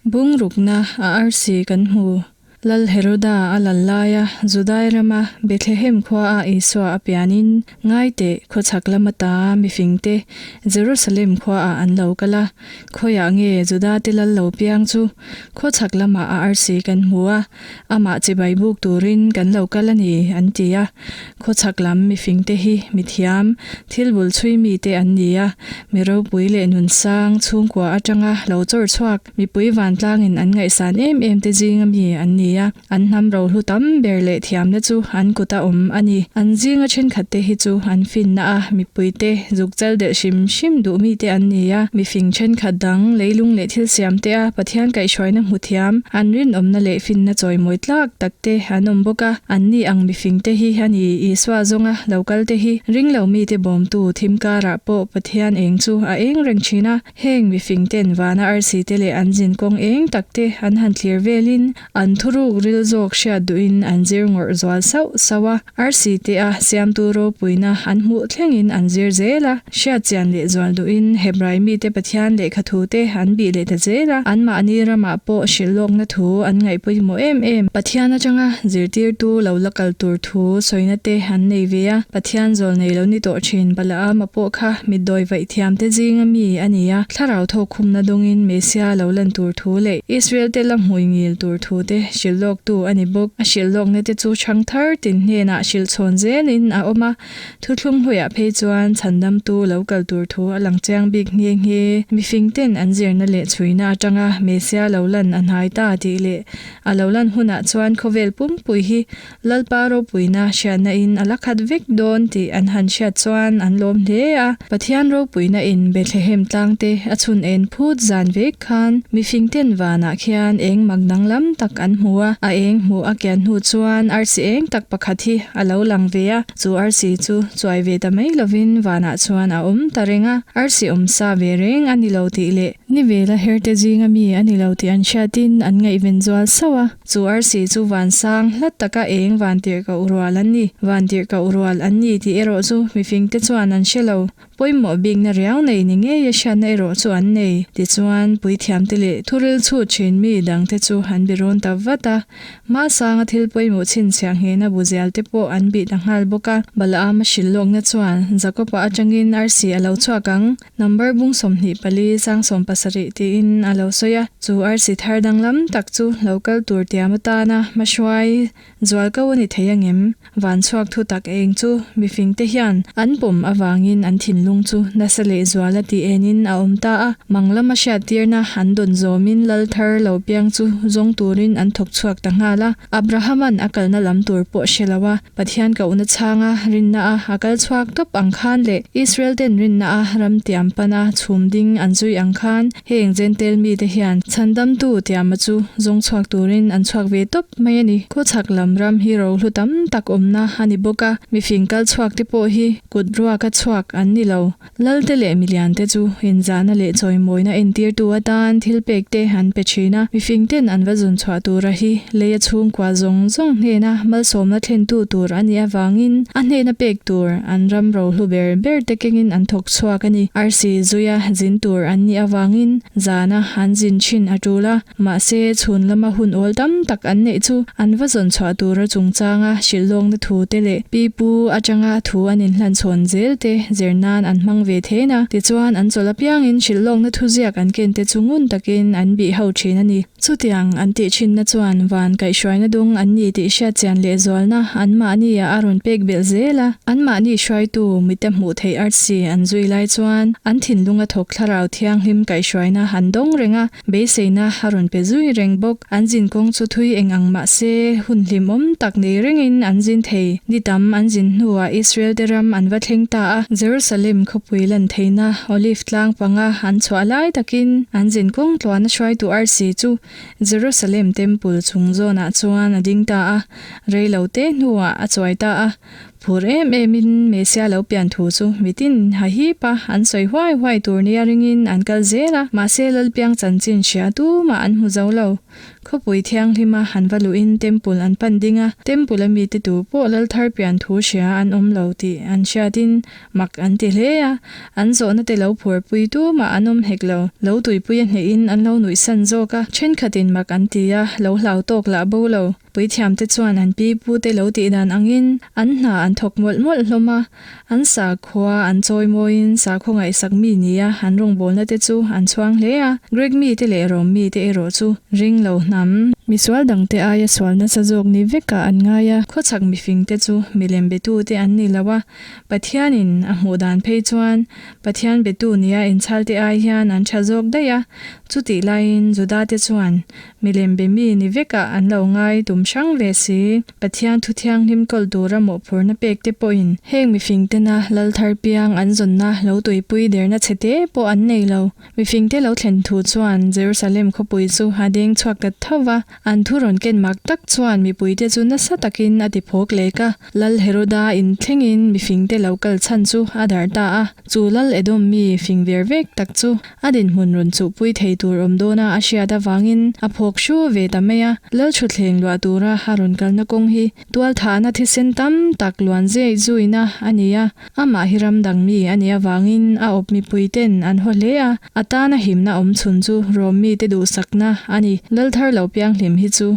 Bungrukna a arsi kan hmu. Lal Heroda a lal laia Judai rama Bethlehem khuaah Isua a pianin, ngai teh, khawchhak lam ata mifingte Jerusalem khuaah an lo kal a. Khawiah nge Judate lal lo piang chu khawchhak lamah a arsi kan hmu a, amah chibai buk turin kan lo kal a ni, an ti a. Khawchhak lam mifingte hi mithiam, thil bul chhui mite an ni a, mi ropui leh nunsang chhungkua atanga lo chawr chhuak, Mipui vantlangin an ngaihsan em em te zinga mi an ni a, an hnam rohlu tam ber leh thiamna chu an kut a awm a ni. An zinga thenkhat te hi chu an finna a mipui te zuk chal delh hrim hrim duh mi te an ni a, mifing thenkhat dang leilung leh thil siam te a Pathian kaihhruaina hmu thiam, an rinawmna leh finna chawimawi tlak tak te an awm bawk a, an ni ang mifing te hi a ni Isua zawnga lo kal te hi ringlo mite bawmtu thim karah pawh Pathian eng chu a eng reng thin a. Heng mifing ten vana arsi te leh an zin kawng eng tak te an han thlir velin an thuruk ril zawk hriat duhin an zir ngawrh zual sauh sauh a. Arsi te a siamtu ropuina an hmuh thlengin an zir zel a. Hriat chian leh zual duhin Hebrai mite Pathian lehkha thu te an bih leh ta zel a. Anmahni ramah pawh hrilh lawkna thu an ngaih pawimawh em em. Pathian atanga zirtirtu lo la kal tur thu sawina te an nei ve a. Pathian zawl nei lo ni tawh thin Balaama pawh kha mitdawi vaih thiamte zinga mi a ni a, thlarau thawkkhumna dawngin Messia lo lan tur thu leh Israel te la hmui ngil tur thu te hrilh lawktu a ni bawk. A hrilh lawkna te chu chhang thar tin hnenah hrilh chhawn zelin a awm a, thuthlung hluiah phei chuan chhandamtu lo kal tur thu a lang chiang bik nghe nghe. Mifing ten an zirna leh chhuina atanga Messia lo lan a hnai ta tih leh a lo lan hunah chuan khawvel pumpui hi Lalpa ropuina hriatna in a la khat vek dawn tih an han hriat chuan an lawm hle a. Pathian ropuina in Bethlehem tlangte a chhun en phut zan vek khan mifing ten vanah khian eng mak danglam tak an hmu a. A eng hmuh a kian hnu chuan arsi eng tak pakhat hi a lo lang ve a. Chu arsi chu chuai ve ta mai lovin vanah chuan a awm ta reng a. Arsi awm sa ve reng a ni lo tih leh ni vela herte zinga mi a ni lo tih an hriatin an ngaihven zual sauh a. Chu arsi chu vansang hlat taka eng vantirhkoh rual an ni. Vantirhkoh rual an ni tih erawh chu mifingte chuan an hre lo. Pawimawh bikna riau nei ni ngei a hriatna erawh chu an nei. Tichuan, puithiamte leh thuril chhut thin mi dangte chu an birawn ta vat a. Hmasanga thil pawimawh chhinchhiah nghehna buzialte pawh an bih ta nghal bawk a. Balaama hrilh lawkna chuan Jakoba atangin arsi a lo chhuak ang. Number bung 24 sang 70 tiin a lo sawi a, chu arsi thar danglam tak chu lo kal tur tiam atana hmahruai zual ko a ni thei angem? Van chhuak thu tak eng chu mifingte hian an pawm avangin an thinlung chu nasa leh zual a tih enin a awm ta a, mang lama hriattirna an dawn zawmin lal thar lo piang chu zawng turin an thawk chhuak ta nghal a. Abrahama'n a kalna lam tur pawh hre lo a, Pathian kohna chhanga rinna a a kal chhuak tawp ang khan leh Israel ten rinna a ram tiam pana chhum ding an zui ang khan heng Jentail mite hian chhandamtu tiama chu zawng chhuak turin an chhuak ve tawp mai a ni. Khawchhak lam ram hi rohlu tam tak awmna a ni bawk a, mifing kal chhuak te pawh hi kut ruaka chhuak an ni lo. Lalte leh miliante chu inzahna leh chawimawina entirtu atan thil pekte an pe thin a, mifingten an va zun chhuah tura hi leia chhungkua zawng zawng hnena malsawmna thlentu tur a nih avangin a hnena pek tur an ram rohlu ber ber te kengin an thawk chhuak a ni. Arsi zuia zin tur an nih avangin zana an zin thin a tul a, mahse chhun lama hun awl tam tak an neih chu an va zawn chhuah tura chungchanga hrilhlawkna thu te leh pi pu atanga thu an inhlan chhawn zel te zir nan an hmang ve thein a, tichuan an chawlh apiangin hrilhlawkna thuziak an ken te chu ngun takin an bih ho thin a ni. Chutiang an tih thinna chuan van kaihhruaina dung an ni tih hriat chian leh zualna anmahni ah a rawn pek belh zel a, anmahni hruaitu mite hmuh theih arsi an zui lai chuan an thinlunga thawk thlarau thianghlim kaihhruaina an dawng reng a, Beiseina a rawn pe zui reng bawk. An zin kawng chu thui eng ang mah se, hun hlimawm tak nei rengin an zin thei. Ni tam an zin hnuah Israel te ram an va thleng ta a. Jerusalem khawpui lan theihna Olive tlang panga an chhuah lai takin an zin kawng tluana hruaitu arsi chu Jerusalem Temple chung zawnah chuan a ding ta a. Reilo te hnuah a chuai ta a. Phur em emin Messia lo pian thu chu mitin ha hip a, an sawi huai huai tur nia ringin an kal zel a, mahse Lalpiang chanchin hria tumah an hmu zo lo. Khawpui thianghlima han va luhin Temple an pan ding a, Temple a mite tu pawh Lalthar pian thu hria an awm lo tih an hriatin mak an ti hle a, an zawhna te lo phuarpui tumah an awm hek lo. Lo tuipui a hnehin an lo nuihsan zawk a, thenkhatin mak an ti a, lo hlau tawk lah bo lo. Puithiamte chuan an pi pute lo tih dan angin an hna an thawk mawlh mawlh hlawm a, an sakhua an chawi mawiin sakhaw ngaihsak mi nia an rawngbawlna te chu an chhuang hle a. Greek mite leh Rom mite erawh chu ring lo hnam, misual dangte aia sual nasa zawk ni vekah an ngai a. Khawchhak mifingte chu milem betute an ni lo a, Pathianin a hmuh dan phei chuan Pathian betu nia inchhalte ai hian an tha zawk daih a, chutih laiin Judate chuan Milem be mi ni vekah an lo ngai tum hrang ve si. Pathian thu thianghlim kawl tura mawhphurna pek te pawhin heng mifingtena lal thar piang an zawnna lo tuipui derna chhe te pawh an nei lo. Mifingte lo thlen thu chuan Jerusalem khawpui chu a deng chhuak ta tho va, an thu rawn ken mak tak chuan mipuite chu nasa takin a ti phawk lek a. Lal Heroda in thlengin mifingte lo kal chhan chu a darh ta a, chu Lal Edom mi fing ver vek tak chu A dinhmun rawn chuhpui thei tur awm dawna a hriat avangin a phawk hru ve ta mai a. Lalthutthleng luah tura a rawn kalna kawng hi tualthahna thisen tam tak luan zei zuina a ni a. Amah hi ram dang mi a nih avangin a awp mipuiten an haw hle a, a tana himna awm chhun chu Rom mite duhsakna a ni. Lalthar lo pianghlim hi chu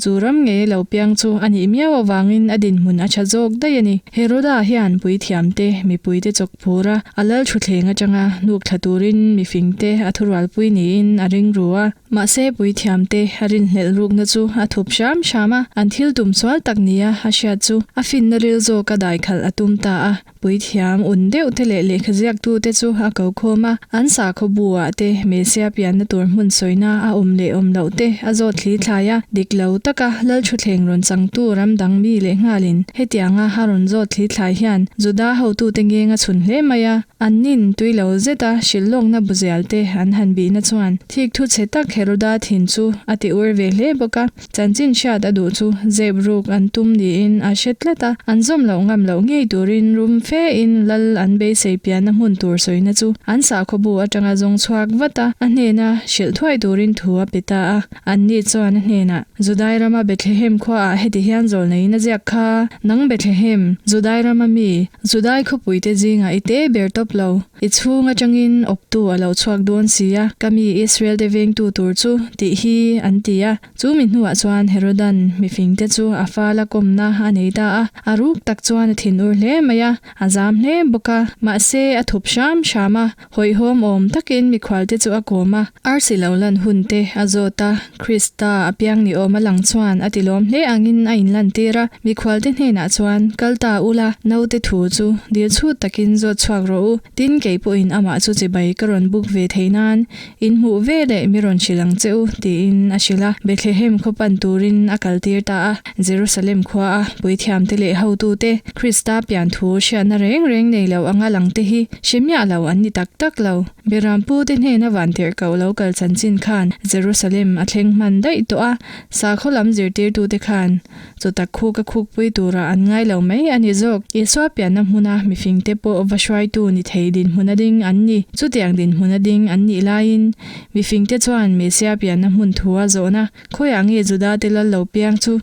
Chu ram ngei lo piang chu a nih miau avangin a dinhmun a tha zawk daih a ni. Heroda hian puithiamte mipuite chawk phur a, a lal thutthleng atanga hnuk thla turin mifingte a thurualpui niin a ring ru a. Mahse puithiamte a rinhlelh rukna chu a thup hram hram a, an thil tum sual tak nia a hriat chu a finna ril zawka daikhalh a tum ta a. Puithiam un deuh te leh lehkha ziaktute chu a ko khawm a, an sakhaw bu-ah te Messia pianna tur hmun sawina a awm leh awm loh te a zawt thli thlai a, dik lo taka Lalthutthleng rawn changtu ram dang mi leh nghalin hetianga a rawn zawt thli thlai hian Juda hotute ngeng a chhun hle mai a, an nin tui lo zeta hrilhlawkna buzial te an han bihna chuan thik thu chhe tak Heroda thin chu a ti ur ve hle bawk a. Chanchin hriat a duh chu zep ruk an tum niin a hre tlat a, an zawm loh ngam loh ngei turin rum fe in lal an beisei pianna hmun tur sawina chu an sakhaw bu atanga zawng chhuak vat a, a hnena hrilh thuai turin thu a pe ta a. Anni chuan a hnenah, Judai rama Bethlehem khuaah heti hian zawlneiin a ziak kha, Nang Bethlehem, Judai rama mi, Judai khawpuite zingah i te ber tawp lo. I chhung atangin awptu a lo chhuak dawn si a, ka mi Israel te vengtu tur chu, tih hi an ti a. Chu mi hnuah chuan Herodan mifingte chu a fala kawmna a nei ta a, a ruk tak chuan a thinur hle mai a, a zam hle bawk a. Mahse, a thup hram hram a, hawihhawm awm takin mikhualte chu a kawm a, arsi lo lan hun te a zawt a, Krista a piang ni awm a lang chuan a tilawm hle angin a inlantir a, mikhualte hnenah chuan, Kal ta ula, naute thu chu dil chhut takin zawt chhuak rawh u, tin kei pawhin amah chu chibai ka rawn buk ve thei nan In hmuh ve leh mi rawn hrilh ang che u, tiin a hrilh a. Bethlehem khaw pan turin a kaltir ta a. Jerusalem khua a puithiamte leh hotute Krista pian thu hriatna reng reng nei lo anga langte hi hre miah lo an ni tak tak lo. Berampute hnena vantirhkoh lo kal chanchin khan Jerusalem a thleng hman daih tawh a, sakhaw lam zirtirtute khan Chutak khu ka khukpui turah an ngai lo mai a ni zawk. Isua pianna hmuna mifingte pawh va hruaitu ni thei dinhmuna ding an ni. Chutiang dinhmuna ding an nih laiin mifingte chuan Messia pianna hmun thu a zawhna khawiah nge Judate lal lo piang chu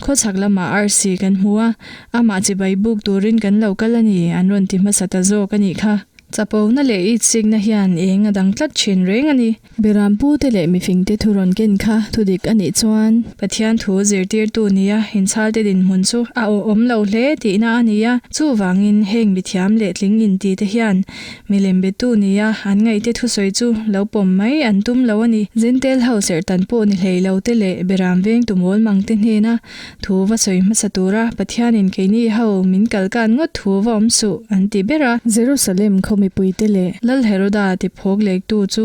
khawchhak lamah arsi kan hmu a, amah chibai buk turin kan lo kal a ni an rawn ti hmasa ta zawk a nih kha. Chapona leh itsikna hian eng a dang tlat thin reng a ni. Berampu te leh mifingte thu rawn ken kha thu dik a nih chuan. Pathian thu zirtirtu nia inchhalte dinhmun chu a awhawm lo hle tihna a ni a, chuvangin heng mithiam leh tling inti te hian milem betu nia an ngaihte thusawi chu lo pawm mai an tum lo a ni. Zentel ho serhtan pawh ni hlei lo te leh beram vengtu mawl mang te hnena Thu va sawi hmasa tura Pathianin keini ho min kalkan ngawt thu va awm suh an ti ber a. Jerusalem khaw mipuite leh Lal Heroda ti phawk lektu chu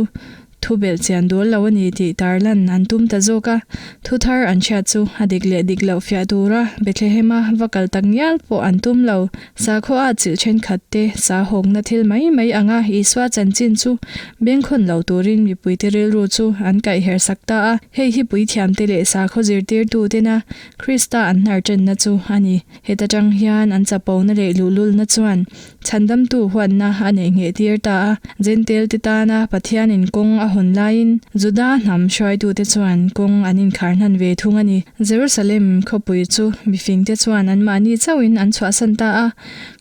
Thu belh chian dawl lo a ni tih tarlan an tum ta zawk a. Thu thar an hriat chu a dik leh dik loh fiah tura Bethlehem-a va kal tak ngial pawh an tum lo. Sakhaw a chilh thenkhat te sa hawkna thil mai mai anga Isua chanchin chu bengkhawn lo turin mipuite rilru chu an kaih her sak ta a. Hei hi puithiamte leh sakhaw zirtirtu tena Krista an hnar ṭanna chu a ni. Heta ṭang hian an chapona leh luhlulna chuan Chhandamtu huatna a neih ngheh tir ta a. Jentail-te tana Pathianin kawng a hawn laiin Juda hnam hruaitute chuan kawng an inkhar hnan ve thung a ni. Jerusalem khawpui chu mifingte chuan anmahni chauhin an chhuahsan ta a.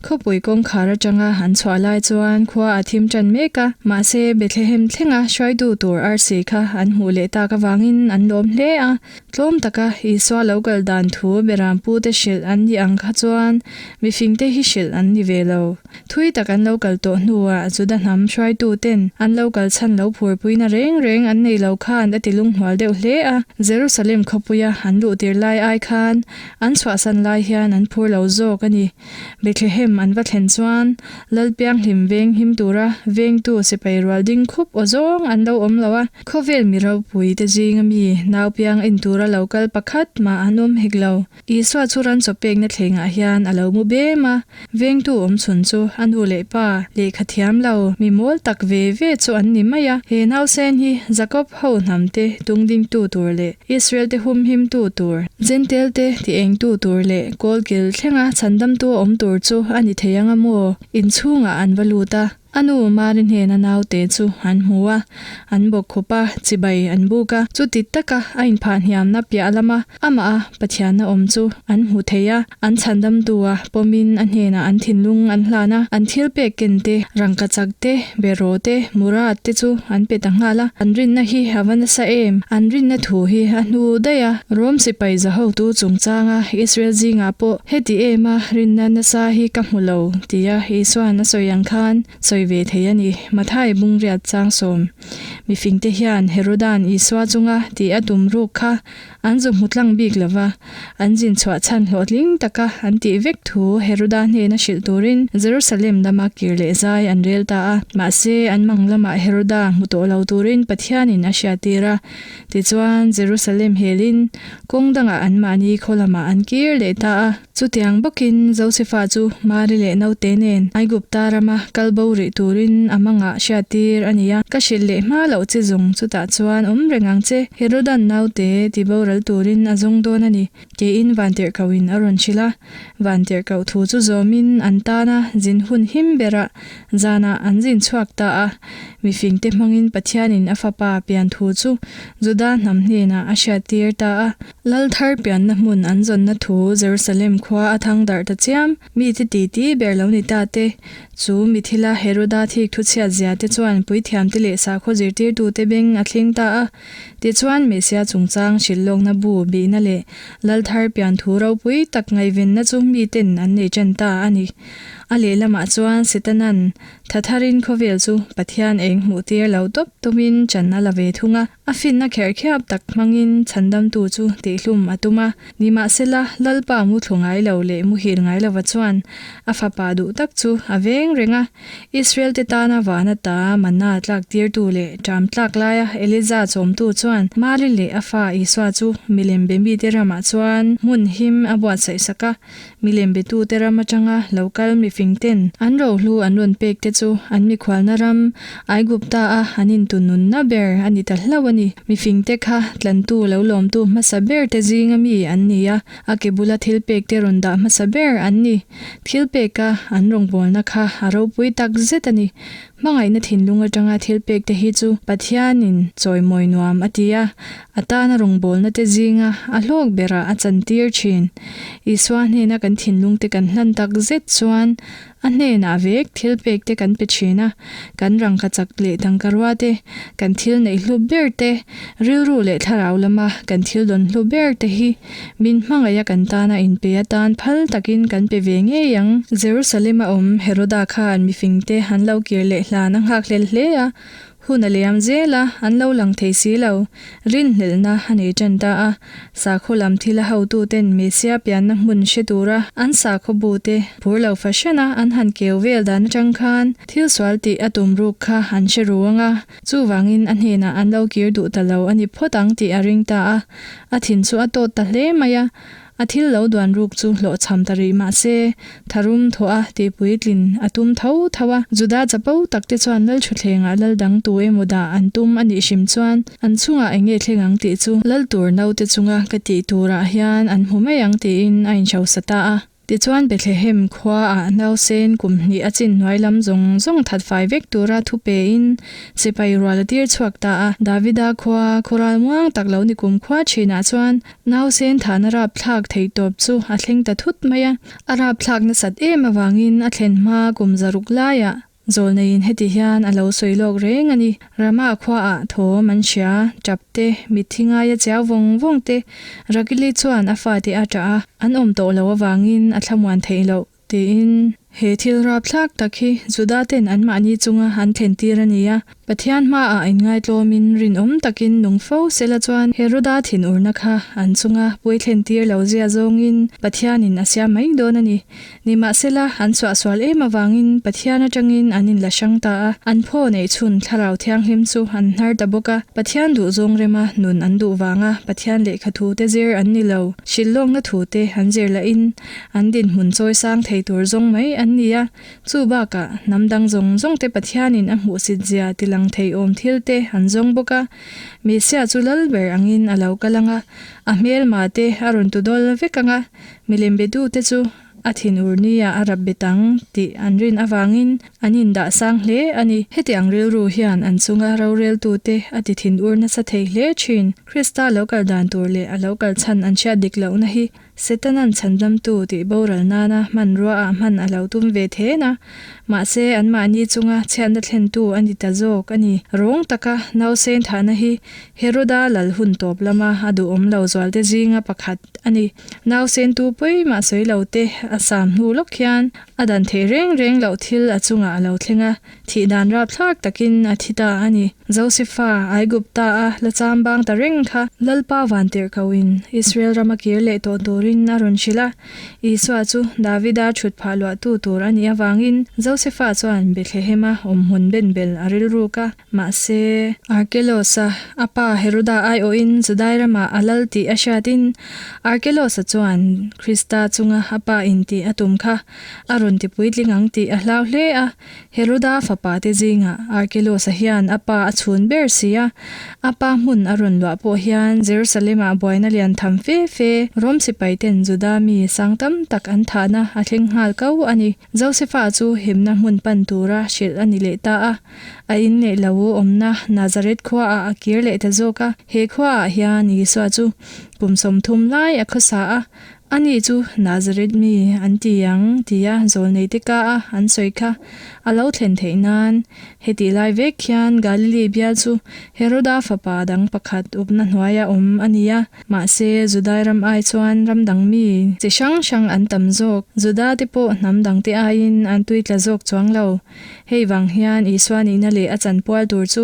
Khawpui kawngkhar atanga an chhuah lai chuan khua a thim tan mek a, mahse Bethlehem thlenga hruaitu tur arsi kha an hmuh leh tak avangin an lawm hle a. Tlawm taka Isua lo kal dan thu Berampute hrilh an ni ang kha chuan mifingte hi hrilh an ni ve lo. Thui tak an lo kal tawh hnuah Juda hnam hruaituten an lo kal chhan lo phurpuina reng reng an nei lo khan a ti lunghnual deuh hle a. Jerusalem khawpuia an luh tir lai ai khan an chhuahsan lai hian an phur lo zawk a ni. Bethlehem an va thlen chuan Lalpianghlim veng him tura vengtu sipai rual ding khup aw zawng an lo awm lo a. Khawvel mi ropui te zinga mi naupiang en tura lo kal pakhat mah an awm hek lo. Isua chu ran chaw pekna thlengah hian a lo mu bem a, vengtu awm chhun chu a nu leh pa lehkha thiam lo mi mawl tak ve ve chu an ni mai a. He nausen hi Jakob ho hnam te tungdingtu tur leh Israel te humhimtu tur, Jentail te ti engtu tur leh kawlkil thlenga chhandamtu awm tur chu a ni thei anga maw? Inchhungah an va lut a. A nu Mari hnena naute chu an hmu a, an bawk khup a, chibai an buk a. Chuti taka a inphah hniamna piah lama amah a Pathianna awm chu an hmu thei a, an chhandamtu a pawmin a hnenah an thinlung an hlan a, an thil pek ken te, rangkachak te, beraw te, murat te chu an pe ta nghal a. An rinna hi a va nasa em? An rinna thu hi a hnu daih a. Rom sipai za hotu chungchanga Israel zingah pawh heti em a rinna nasa hi ka hmu lo, tia Isua'n a sawi ang khan sawi ve thei a ni. Mathai bungriat chang sawm. Mifingte hian Heroda'n Isua chunga tih a tum ruk kha an zu hmu tlang bik lo va, an zin chhuah chhan hlawhtling taka an tih vek thu Heroda hnena hrilh turin Jerusalem lama kir leh zai an rel ta a. Mahse, an mang lamah Heroda hmu tawh lo turin Pathianin a hriattir a. Tichuan, Jerusalem helin kawng dangah anmahni khaw lamah an kir leh ta a. Chutiang bawkin Josefa chu Mari leh naute nen Aigupta rama kal bo rih turin a mangah hriattir a ni a. Ka hrilh leh hma loh che zawng chutah chuan awm reng ang che. Herodan naute ti boral turin a zawng dawn a ni. Keiin vantirhkohin a rawn hrilh a. Vantirhkoh thu chu zawmin an tana zin hun him berah zanah an zin chhuak ta a. Mifingte hmangin Pathianin a fapa pian thu chu Juda hnam hnenah a hriattir ta a. Lal thar pianna hmun an zawnna thu Jerusalem khua a thang darh ta chiam. Mite titi ber lo ni ta te, chu mithila Heroda thik thu chhiat zia te chuan puithiamte leh sakhaw zirtirtute beng a thleng ta a. Tichuan Mesia chungchang hrilh lawkna bu bihna leh Lal thar pian thu ropui tak ngaihvenna chu miten an nei ṭan ta a ni. A lehlamah chuan Setanan tha tharin khawvel chu Pathian eng hmuh tir lo tawp tumin ṭan a la ve thung a. A finna kherh khiap tak hmangin chhandamtu chu tihhlum a tum a. Nimahsela, Lalpa mu thlu ngai lo leh muhil ngai lova chuan a fapa duh tak chu a veng reng a. Israel-te tana vana ta manna tlak tirtu leh ṭam tlak laia Eliza chawmtu chuan Mari leh a fa Isua chu milem be mite ramah chuan hmun him a buatsaih sak a. Milem betute ram atanga lo kal mifingten an rohlu an rawn pek te chu an mikhualna ram Aigupta a an intununna ber a ni ta hlauh a ni. Mifingte kha tlantu lo lawmtu hmasa ber te zinga mi an ni a, a ke bula thil pek te rawn dah hmasa ber an ni. Thil peka an rawngbawlna kha a ropui tak zet a ni. Hmangaihna thinlung atanga thil pek te hi chu Pathianin chawimawi nuam a ti a, a tana rawngbawlna te zinga a hlawk berah a chantir thin. Isua hnena kan thinlung te kan hlan tak zet chuan a hnenah vek thil pek te kan pe thin a, kan rangka chak leh tangka rua te, kan thil neih hlu ber te, rilru leh thlarau lama kan thil dawn hlu ber te hi Min hmangaih a kan tana inpe atan phal takin kan pe ve ngei ang. Jerusalem a awm Heroda khan mifingte an lo kir leh hlan a nghak hlel hle a. Hun a liam zel a, an lo lang thei si lo. Rinhlelhna a nei tan ta a. Sakhaw lam thila hotuten Messia pianna hmun hre tura an sakhaw bute phur lo fahran a an han keu vel dan atang khan thil sual tih a tum ruk kha an hre ru ang a, chuvangin a hnenah an lo kir duh ta lo a ni phawt ang tih a ring ta a. A thin chu a tawt ta hle mai a. A thil lo duan ruk chu hlawhchham ta rih mah se, tharum thawh a tihpuitlin a tum tho tho a. Juda chapo tak te chuan lal thutthlengah lal dang tu emaw dah an tum a nih hrim chuan an chungah eng nge thleng ang tih chu lal tur naute chunga ka tih turah hian an hmu mai ang tiin a inhrosa ta a. Tichuan Bethlehem khuaah nausen kum hnih a chin hnuai lam zawng zawng that fai vek tura thu pein sipai rual a tir chhuak ta a. Davida khua khawral muang tak lo ni kum khua thinah chuan nausen thahna rapthlak thei tawp chu a thleng ta thut mai a. A rapthlak nasat em avangin a thlen hma kum zaruk laiah Zawlneiin heti hian a lo sawi lawk reng a ni. Rama khuaah thawm an hria, tap te, mitthi ngaia chiau vawng vawng te, Rakili chuan a fate a ṭah a, an awm tawh lo avangin a thlamuan theih loh, tiin. He thil rapthlak tak hi Juda ten anmahni chunga an thlen tir a ni a, Pathian hmaah inngaitlawmin rinawm takin nung fo sela chuan Heroda thinurna kha an chunga pui thlen tir lo zia zawngin Pathianin a siam mai dawn a ni. Nimahsela, an suahsual em avangin Pathian atangin an inla hrang ta a, an phaw neih chhun Thlarau Thianghlim chu an hnar ta bawk a. Pathian duhzawng rema nun an duh vanga Pathian lehkha thute zir an ni lo. Hrilhlawkna thute an zir lahin an dinhmun chawi sang thei tur zawng mai an ni a. Chu bakah, hnam dang zawng zawngte Pathianin a hmuhsit zia tilang thei awm thilte an zawng bawk a. Messiah chu lal ber angin a lo kal ang a, a hmelma te a rawn tu dawl vek ang a. Milem betute chu a thinur nia a rap bet ang tih an rin avangin an indah sang hle a ni. Heti ang rilru hian an chunga roreltute a ti thinur nasa thei hle thin. Krista lo kal dan tur leh a lo kal chhan an hriat dik lohna hi Setana'n chhandamtu tih boral nana hmanrua ah hman a lo tum ve then a, mahse anmahni chunga chhiatna thlentu a ni ta zawk a ni. Rawng taka nausen thahna hi Heroda lal hun tawp lama a duhawm lo zualte zinga pakhat a ni. Nausen tu pawimah sawi lo te a sam hnu lawk hian a dan theih reng reng loh thil a chungah a lo thleng a, thih dan rapthlak takin a thi ta a ni. Josefa, Aigupta a la cham bang ta reng kha Lalpa vantirh koin Israel rama kir leh tawh turin a rawn hrilh a. Isua chu Davida thut phah luahtu tur a nih avangin Josefa chuan Bethlehema awmhmun benbel a rilruk a. Mahse, Arkelos-a a pa Heroda aiawhin Judai ramah a lal tih a hriatin, Arkelos-a chuan Krista chunga a pa intih a tum kha a rawn ti puitling ang tih a hlau hle a. Heroda fapa te zingah Arkelos-a hian a pa a chhun ber si a, a pa hmun a rawn luah pawh hian Jerusalem-ah buaina lian tham fe fe Rom sipaiten Juda mi sang tam tak an thahna a thleng nghal ko a ni. Josefa chu himna hmun pan tura hrilh a ni leh ta a. A in leh lo awmna Nazareth khuaah a kir leh ta zawk a. He khuaah hian Isua chu kum 30 lai a khawsa a, ani chu Nazareth mi an ti ang tia zawlneite ka a an sawi kha a lo thlen theih nan. Hetih lai vek hian Galili bial chu Heroda fapa dang pakhat upna hnuaia awm a ni a. Mahse, Judai ram ai chuan ram dang mi chi hrang hrang an tam zawk. Juda te pawh hnam dang te aiin an tui tla zawk chuang lo. Hei vang hian Isua nihna leh a chanpual tur chu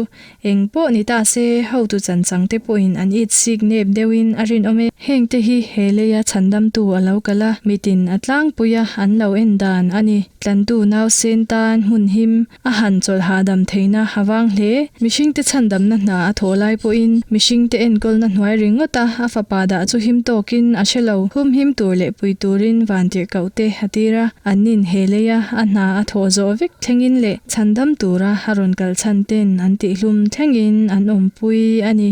eng pawh ni ta se, hotu chanchang te pawhin an it sik nep deuhin a rinawm e. Heng te hi he leia chhandamtu a lo kal a, mitin a tlangpui a an lo en dan a ni. Tlantu nausen tan hmun him A han chawlh hahdam theihna a vang hle. Mihringte chhandamna hna a thawh lai pawhin mihringte enkawlna hnuai ringawt a, a fapa dah chu him tawkin a hre lo. Hum him tur leh pui turin vantirhkoh te a tir a, annin he leia a hna a thawh zawh vek thlengin leh chhandam tura a rawn kal chhan ten an tihhlum thlengin an awmpui a ni.